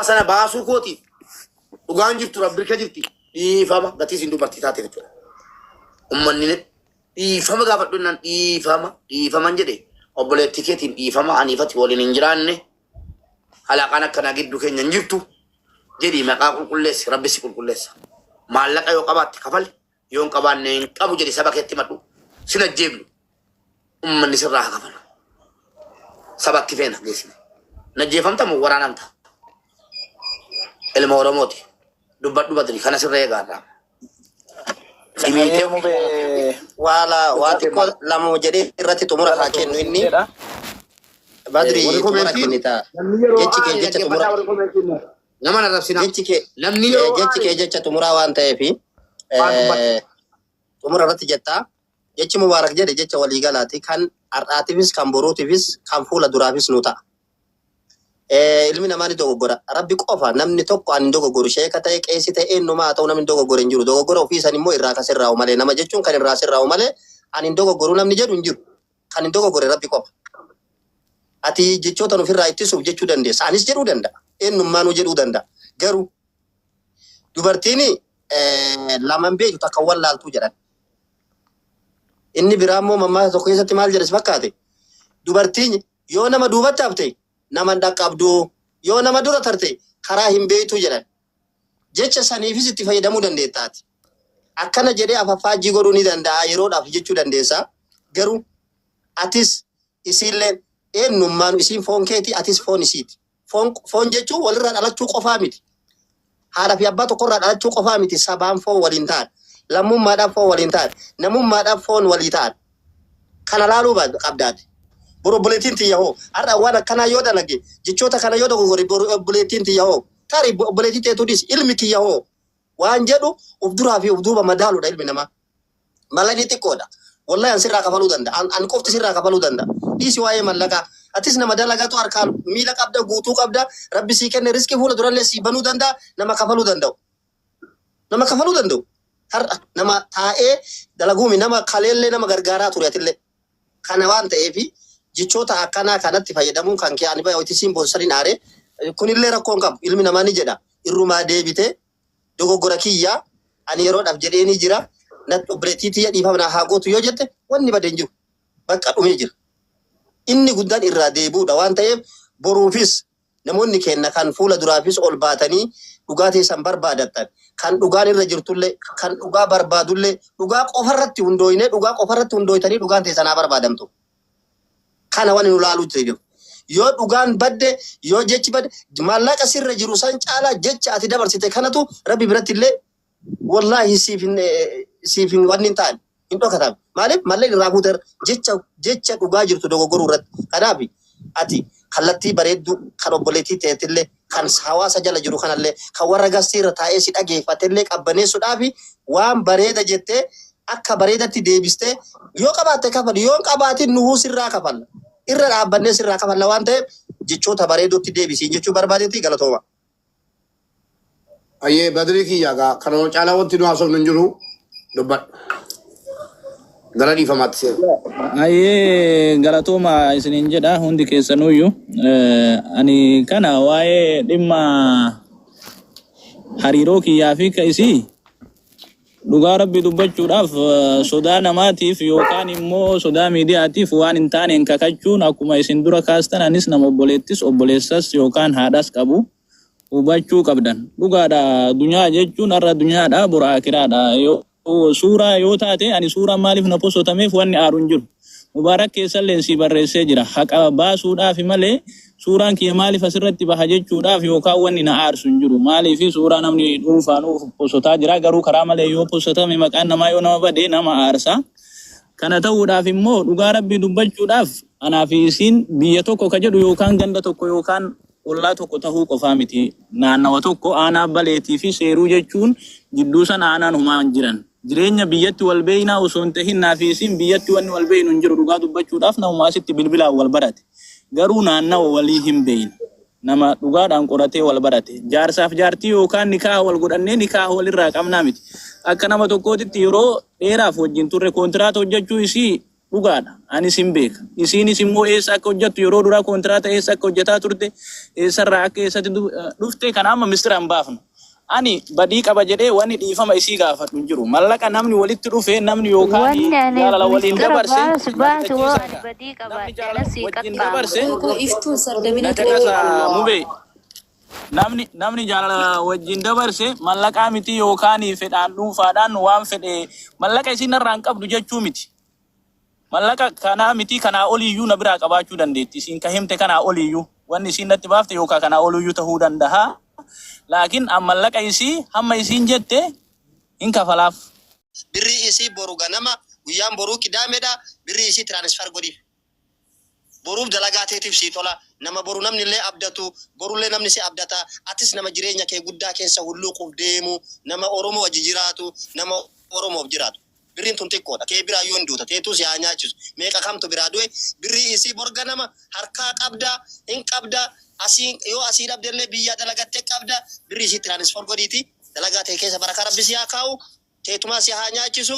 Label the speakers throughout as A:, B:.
A: Sana baasuu kootiif dhugaan jirtu Rabbi harka jirti. Dhiifama gatii isin dubartii taate jechuudha. Ummanni dhiifama gaafadhu jennaan dhiifama dhiifaman jedhe obboleettii keetiin dhiifama aniifati waliin hin jiraanne halaqaan akkanaa gidduu keenya hin jirtu jedhii maqaa qulqulleessi Rabbi si qulqulleessa. Maallaqa yoo qabaatte kafali yoo hin qabaanne hin qabu jedhi saba keetti himadhu sin ajjeefnu. Ummanni sirraa haa kafalu. Sabatti feena geessine. Najjeefamta moo waraanamta? Ilma Oromooti. Dubbadhu Badri kana sirra eegaarraa.
B: Hayyee mubee
C: Waala waa xiqqoo lama jedhee irratti xumura haa
B: galatoom
C: kennu
B: siin
C: inni.
B: jedha.
C: Badri
A: Warri
C: xumura
A: komentii
C: kennita.
A: namni yeroo
C: Jechi kee
A: aare
C: jecha
A: dhaggeeffataa
C: xumura
A: warri komentii immoo. Nama na rabsinaa.
C: jechi kee
A: Namni yeroo
C: jechi
A: aare
C: kee jecha xumuraa waan ta'eef
A: waan dubbatu.
C: xumura irratti jettaa. Jechi Mubaarak jedhe jecha waliigalaati. Kan har'aatiifis, kan boruutiifis, kan fuula duraafis nu ta'a. Ilmi namaa ni dogoggora. Rabbi qofa namni tokko ani hin dogoggoru. Sheeka ta'e, qeesii ta'e, eenyumaa haa ta'u namni hin dogoggore hin jiru. Dogoggora ofii san immoo irraa kan sirraa'u malee. Nama jechuun kan irraa sirraa'u malee ani hin dogoggoru namni jedhu hin jiru. Kan hin dogoggore Rabbi qofa. Ati jechoota ofirraa ittisuuf jechuu dandeessa. Anis jedhuu danda'a. Eenyummaanuu jedhuu danda'a. Garuu dubartiin lama hin beektu takka wallaaltuu jedhan. Inni biraa immoo mammaaksa tokko keessatti maal jedhe si fakkaate? Dubartiin yoo nama duubatti hafte nama hin dhaqqabdu, yoo nama dura tarte karaa hin beektu jedhan. Jecha saniifis itti fayyadamuu dandeettaati. Akkana jedhee afaffaajjii godhuu ni danda'a yeroodhaaf jechuu dandeessa. Garuu atis isiilleen eenyummaanu isiin foon keeti atis foon isiiti. Foon foon jechuun walirraa dhalachuu qofaa miti. Haadha fi abbaa tokkorraa dhalachuu qofaa miti sabaan foon waliin ta'an. Lammummaadhaan foon waliin ta'an. Namummaadhaan foon walii ta'an. Kana laaluu qabdaati. Boru obboleettiin tiyya hoo har'a waan akkanaa yoo dalage jechoota kana yoo dogoggore boru obboleettiin tiyya hoo tarii obboleettii teetuu dhiisi ilmi kiyya hoo waan jedhu of duraa fi of duuba madaaluudha ilmi namaa. Mallaqni xiqqoodha. Wallahi an sirraa kafaluu danda'a. An, an qofti sirraa kafaluu danda'a. Dhiisi waa'ee mallaqaa. Atis nama dalagatu harkaan miila qabda, guutuu qabda. Rabbi sii kenne riskii fuula durallee sii banuu danda'a. Nama kafaluu danda'u. Nama kafaluu danda'u. Har'a nama taa'ee dalaguumi nama kaleellee nama gargaaraa ture atillee. Kana waan ta'eef jechoota akkanaa kanatti fayyadamuun kan kee ani baay'ee siin boonsaniin aare. Kunillee rakkoo hin qabu. Ilmi namaa ni jedha. Irrumaa deebitee dogoggora kiyya ani yeroodhaaf jedheenii jira natti obboleettii tiyya dhiifama naa haa gootu yoo jette wanni bade hin jiru. Bakka dhumee jira. Inni guddaan irraa deebi'uudha waan ta'eef boruufis namoonni keenna kan fuula duraafis ol baatanii dhugaa teessan barbaadattan kan dhugaan irra jirtullee kan dhugaa barbaadullee dhugaa qofarratti hundooynee dhugaa qofarratti hundooytanii dhugaan teessan haa barbaadamtu. Kana wani nu laaluu jiru. Yoo dhugaan badde, yoo jechi badde, maallaqa sirra jiru san caalaa jecha ati dabarsite kanatu Rabbi biratti illee wallaahi siif hin siif hin wanni hin taane hin dhokatame. Maaliif maallaqni irraa fuute jecha jecha dhugaa jirtu dogoggoruu irratti. Kanaaf ati kallattii bareedduu kan obboleettii teetillee kan hawaasa jala jiru kanallee kan warra gastii irra taa'ee si dhageeffatellee qabbaneessuudhaaf waan bareeda jettee akka bareedatti deebistee yoo qabaatte kafali yoo hin qabaatin nuhuu sirraa kafalla irra dhaabbannee sirraa kafalla waan ta'eef jechoota bareedootti deebisiin jechuu barbaadetti galatooma.
A: Ayyee Badrii kiyya gaa kanuma caalaa wanti nu haasofnu hin jiru dubbadhu. Gara dhiifamaatti seena.
D: Ayyee galatooma isiniin jedha hundi keessanuyyuu. Ani kana waa'ee dhimma hariiroo kiyyaa fi ka isii dhugaa rabbi dubbachuudhaaf sodaa namaatiif yookaan immoo sodaa miidiyaatiif waan hin taaneen kakachuun akkuma isin dura kaastan anis nama obboleettis obboleessas yookaan haadhas qabu hubachuu qabdan. Dhugaadha dunyaa jechuun har'a dunyaadha bor aakiraadha. Yoo suuraa yoo taate ani suuraan maaliif na posotameef wanni aaru hin jiru. Mubaarak keessalleen sii barreessee jira. Haqa baasuudhaaf malee suuraan kiyya maaliif asirratti baha jechuudhaaf yookaan wanni na aarsu hin jiru. Maaliif suuraa namni dhuunfaanuu posotaa jira garuu karaa malee yoo posotame maqaan namaa yoo nama bade nama aarsa. Kana ta'uudhaaf immoo dhugaa rabbii dubbachuudhaaf anaa fi isiin biyya tokko ka jedhu yookaan ganda tokko yookaan ollaa tokko tahuu qofaa miti. Naannawa tokko aanaa Baleetii fi Seeruu jechuun jidduu sana aanaan homaa hin jiran. Jireenya biyyatti wal beeynaa osoo hin tahin naa fi isiin biyyatti wanni wal beeynu hin jiru dhugaa dubbachuudhaaf namuma asitti bilbilaan wal barate. Garuu naannawa walii hin beeyna. Nama dhugaadhaan qoratee wal barate. Jaarsaaf jaartii yookaan nikaaha wal godhannee nikaaha walirraa qabnaa miti. Akka nama tokkootitti yeroo dheeraaf wajjin turre koontiraata hojjechuu isii Dhugaadha. Anis hin beeka. Isiinis immoo eessa akka hojjettu yeroo duraa kontiraata eessa akka hojjetaa turte eessarraa akka eessatti dhufte kana amma mistira hin baafnu. Ani badii qaba jedhee wanni dhiifama isii gaafadhu hin jiru. Mallaqa namni walitti dhufe namni yookaan
B: Wanni ani
D: jaalala waliin
B: mistira
D: dabarse
B: baasu
D: na
B: baasu hoo
D: fixachiisaa
B: ani
D: gaa.
B: badii
D: Namni
B: qabaadhe
D: jaalala
B: anas sii
D: wajjin
B: qaxxaamura.
D: dabarse
E: Koo iftuun
D: na
E: sardamina ture.
D: caqasa mubee. Namni namni jaalala wajjin dabarse mallaqaa miti yookaan fedhaan dhuunfaadhaan waan fedhe mallaqa isin narraa hin qabdu jechuu miti. Mallaqa kanaa miti kanaa oliyyuu na biraa qabaachuu dandeetti. Isin ka himte kanaa oliyyuu wanni isiin natti baafte yookaan kanaa oliyyuu tahuu danda'a. Laakiin an mallaqa isii hamma isiin jette hin kafalaaf.
C: Birrii isii boru ganama guyyaan boruu qidaamedha birrii isii transfer godhiif. Boruuf dalagaa teetiif sii tola. Nama boru namnillee abdatu, borullee namni si abdata. Atis nama jireenya kee guddaa keessa hulluuquuf deemu, nama Oromoo wajji jiraatu, nama Oromoof jiraatu. Birriin tun xiqqoodha. Kee biraa yoo hin duuta. Teetuu si haa nyaachisu. Meeqa kamtu biraa du'e. Birrii isii bor ganama harkaa qabda, hin qabda. Asii yoo asii dhabdellee biyyaa dalagattee qabda. Birrii isii transfer godhiiti. Dalagaa tee keessa barakaa Rabbi si haa kaa'u. Teetumaa si haa nyaachisu.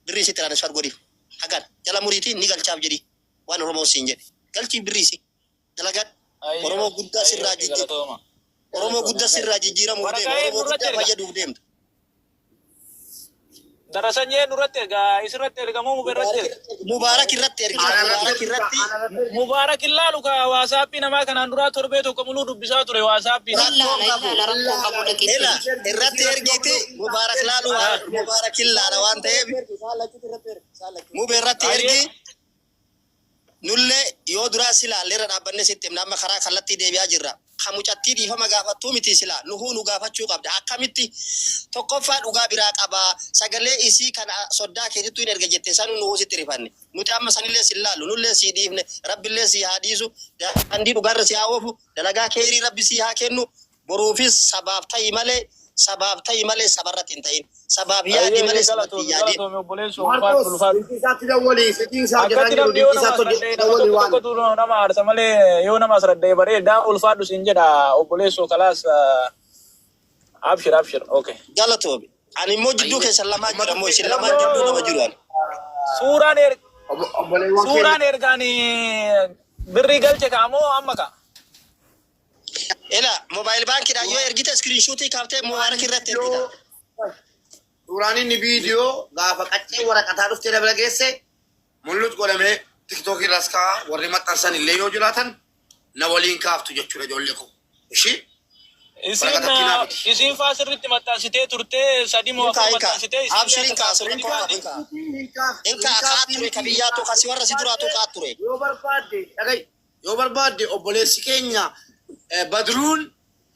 C: Birrii isii transfer godhiif. Hagana. Jala muriitii ni galchaaf jedhii. Waan Oromoon siin jedhe. Galchiif birrii isii. Dalagadhu.
D: Ayyee
C: Oromoo guddaa
D: ayyee
C: sirraa
D: okay
C: jijji
D: galatooma.
C: Oromoo guddaa sirraa jijjiiramuuf deema.
D: Waraqaa
C: Oromoo
D: nurratti
C: guddaa
D: erga.
C: fayyaduuf deemta.
D: Darasanyee nurratti erga isirratti erga moo mube irratti erga.
C: Mubaarak irratti ergi.
A: Ana irratti
C: Mubaarak
A: ergita.
C: irratti
A: Ana irratti ergita.
D: Mubaarak hin laalu ka waasaappii namaa kanaan duraa torbee tokko muluu dubbisaa ture waasaappii.
C: rakkoon
E: Ilaala
C: qabu.
E: ilaala rakkoon qabu dhaqitti.
C: Ela irratti ergiiti Mubaarak laalu waan Mubaarak hin laala waan ta'eef mube irratti ergi.
D: Ayyee
C: Nullee yoo duraa silaa irra dhaabbannee sitti himna amma karaa kallattii deebi'aa jirra. Ka mucattii dhiifama gaafattuu miti silaa nuhuu nu gaafachuu qabda. Akkamitti tokkoffaa dhugaa biraa qabaa sagalee isii kana soddaa keetittuu hin erga jette sanuu nuhuu sitti rifanne. Nuti amma sanillee sin laallu nullee sii dhiifne rabbillee sii haa dhiisu daandii dhugaarra si haa oofu dalagaa keerii rabbi sii haa kennu boruufis sabaaf ta'i malee sabaaf ta'i malee sabarratti hin ta'in. Sabaaf yaadi
D: ayyee
C: malee
D: ayyee
C: sabatti hin
D: galatoomi
C: yaadin.
D: galatoomi obboleessoo ulfaadhu
A: Maarkos
D: ulfaadhu.
A: silkii isaatti dawwali silkii isaa hojjetaa
D: Akkatti
A: jiru
D: namni yoo
A: silkii
D: nama
A: isaatti
D: asradda'e
A: hojjetu
D: nama
A: dawwali
D: tokko
A: waan.
D: tokkotu nama aarsa malee yoo nama asradda'e bareeda ulfaadhu siin jedha obboleessoo kalaas abshir abshir okay.
C: Galatoomi. Ani immoo jidduu
A: Ayyee.
C: keessan lamaan jira
A: Uummata
C: immoo isin
A: keenya
C: lamaan jidduu nama jiru ani.
D: Suuraan er
A: obboleewwan keenya.
D: suuraan ergaan birrii galche kaamoo amma ka.
C: Ela mobile baankiidhaan yoo ergite iskiriinshuutii kaaftee
A: Suuraan
C: Mubaarak
A: inni
C: irratti ergita.
A: viidiyoo suuraan inni viidiyoo gaafa qaccee waraqataa dhuftee dabala geesse mul'ut godhamee tiktookii irras ka'a warri maxxansan illee yoo jiraatan na waliin kaaftu jechuudha ijoollee koo. Ishii
D: Isiin
A: waraqatatti naa fidi.
D: isiin faa sirriitti maxxansitee turtee sadi moo
C: Inkaa
D: afur
C: inkaa
D: maxxansitee isin
C: abshir
D: akka
C: inkaa
D: kaaftu
C: sirriin
D: ni
C: koo
D: baati.
C: inkaa
A: Hin kaaftu hin
C: inkaa kaa
A: kaaftii
C: ture ka
A: miti
C: biyyaatu kasi warra si duraatu kaa ture.
A: yoo barbaadde dhaga'i yoo barbaadde obboleessi keenya Badruun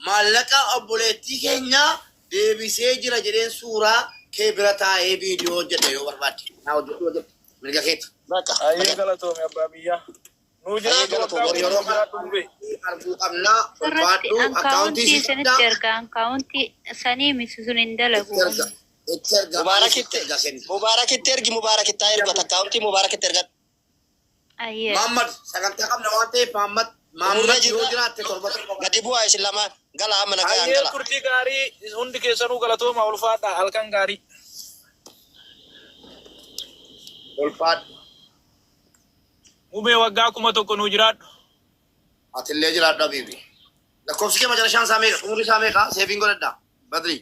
A: maallaqa obboleettii keenya deebisee jira jedheen suuraa kee bira taa'ee viidiyoo hojjedha yoo barbaadde. Naa hojjedhu hojjedhu. Mirga keeti.
C: Bakka
D: Ayyee
C: bakka
D: galatoomi abbaa biyyaa. Nuu
C: ayyee
D: jiraadhu
C: galatoomi
D: waggaa
C: yeroo
D: kuma
A: Yeroo
D: nuu jiraadhu mubee.
A: arguu qabnaa
B: Sirratti
A: ulfaadhu akkaawuntii
B: ankaawuntii
A: si
B: isinitti
A: qabdaa
B: erga ankaawuntii sanii miti sun hin
A: itti
B: dalagu.
A: erga itti erga anis itti
C: Mubaarakitti
A: erga kenna.
C: Mubaarakitti ergi Mubaarakitti haa ergu akkaawuntii Mubaarakitti ergadhu.
B: Ayyee.
A: Muhammad sagantaa qabna waan ta'eef Muhammad
C: Xumurree
A: Muhammad yoo
C: jirra
A: jiraatte torba torba
C: gadi bu'aa isin lamaan gala amma nagayaan
D: Ayyee
C: gala.
D: turtii gaarii hundi keessanuu galatooma ulfaadha halkan gaarii.
A: ulfaadhu.
D: Mubee waggaa 1000 nuu jiraadhu.
A: Atillee jiraadhu habiibi. Lakkoofsi kee macarashaan isaa meeqa? Xumurri isaa meeqa? Seefiin godhadha. Badrii.